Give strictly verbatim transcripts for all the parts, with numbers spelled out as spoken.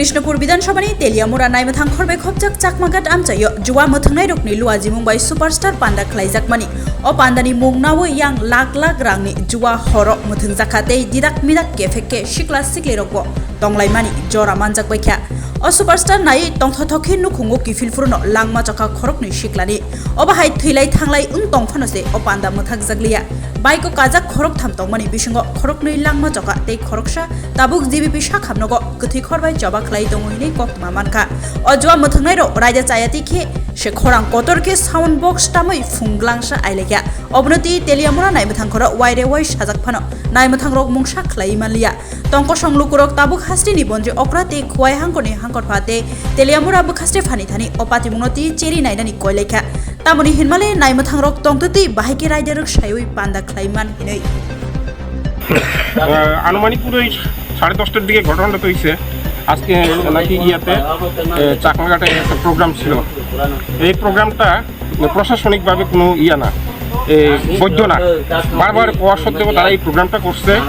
Bishnupur Bidhan Sabhani Teliamura Naimathang khorbai khopjak Chakmaghat amchaio juwa mwthwngnai rokni luajimung bai superstar panda khlaijakmani. O pandani mung nawi yang lakh lakh rangni juwa horo mwthwngjakha tei didak midak kephek khe sikla sikli rokbo tonglaimani jora manjak baikha. O superstar nai tongthothok khe nukhungo kiphil phuruno langma chokha khoroknwi siklani. Obo hai thwilai thanglai wng tong phano se o panda mwthakjakliya. Bike o kajak khoroktham tongmani bisingo khoroknwi langma chokha tei khoroksa tabuk G B P sakhamnogo kwthwi khor bai choba khlai tongo hinwi koktwma mankha. O juwa mwthwngnairok raida chayati khe se khorang kotor khe sound box tamwi phung glangsa ailaikha. Obono twi Teliamura Naimathang khoro waire wai sajak phano Naimathangrok mungsa khlaiwi manliya. Tongkosong lukurok tabuk hasteni bonjri okra tei Khowai hangkorni hangkorpha tei Teliamura bwkhaste phani thani o patimungno twi cheri nainani koilaikha. Tamoni hinmale Naimathangrok tongtwtwi bahai khe raida rwk saiwi panda khlai man hinwi. আহ, আনুমানিক পুরো এই সাড়ে দশটার দিকে ঘটনাটা তো হয়েছে। আজকে নাকি ইয়াতে, এ, চাকমাঘাটে একটা প্রোগ্রাম ছিল। এই প্রোগ্রামটা প্রশাসনিকভাবে কোনো ইয়া না, এ, বৈধ না। বারবার কোয়া সত্ত্বেও তারা এই প্রোগ্রামটা করছে।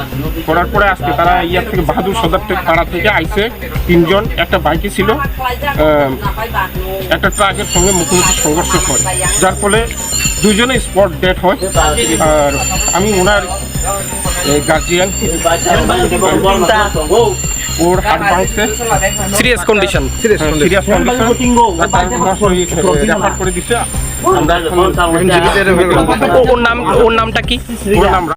করার পরে আজকে তারা ইয়ার থেকে বাহাদুর সদর থেকে, পাড়া থেকে আইছে তিনজন, একটা বাইকে ছিল, আহ, একটা ট্রাকের সঙ্গে মুখোমুখি সংঘর্ষ হয়, যার ফলে দুইজনে স্পট ডেড হয়। আর আমি ওনার গার্জিয়ান, ওর হাত ভাঙছে, serious condition. Serious condition. Refer করে দিচ্ছে। আমরা এখন ও- ওর নাম, ওর নামটা কি? ওর নাম